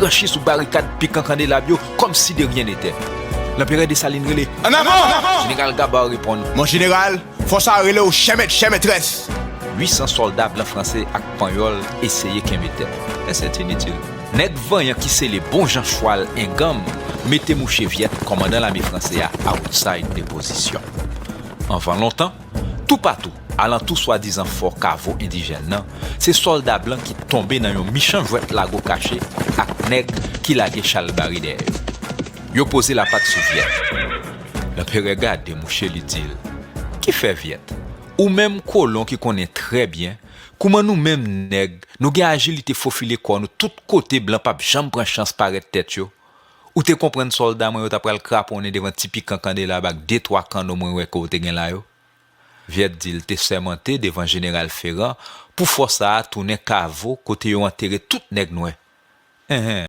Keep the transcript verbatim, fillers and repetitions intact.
franchi sou barikad pikan kandelab yo kòmsi de ryen netè. Lanperè Desalin rele, "An avan!" Jeneral Gabar reponn, "Mon jeneral, fòs a rele w chè mèt, chè mètrès." Uit san sòlda blan franse ak panyòl eseye kenbe tèt, men se t initil. Nèg vanyan ki sele bon jan chwal enganm mete mouche Vyèt, kòmandan lame franse a, outside de pozisyon. Anvan lontan, toupatou, alantou swadizan fò Kavo endijèn nan, se sòlda blan ki tonbe nan yon michan jwèt lago kache ak nèg ki lage chalbari dèyè yo. Yo poze lapat sou Vyèt. Lanperè gade mouche, li di l, "Ki fè, Vyèt? Ou menm kolon ki konnen trè byen kouman nou menm nèg, nou gen ajilite fofile kò nou tout kote blan p ap janm pran chans parèt tèt yo. Ou te konprann sòlda mwen yo ta pral kraponnen devan ti pikan kandelab ak de twa kanno mwen wè ke w te gen la yo?" Vyèt di l te sèmante devan jeneral Feran pou fò sa a tounen Kavo kote yo antere tout nèg nwè. Enhen,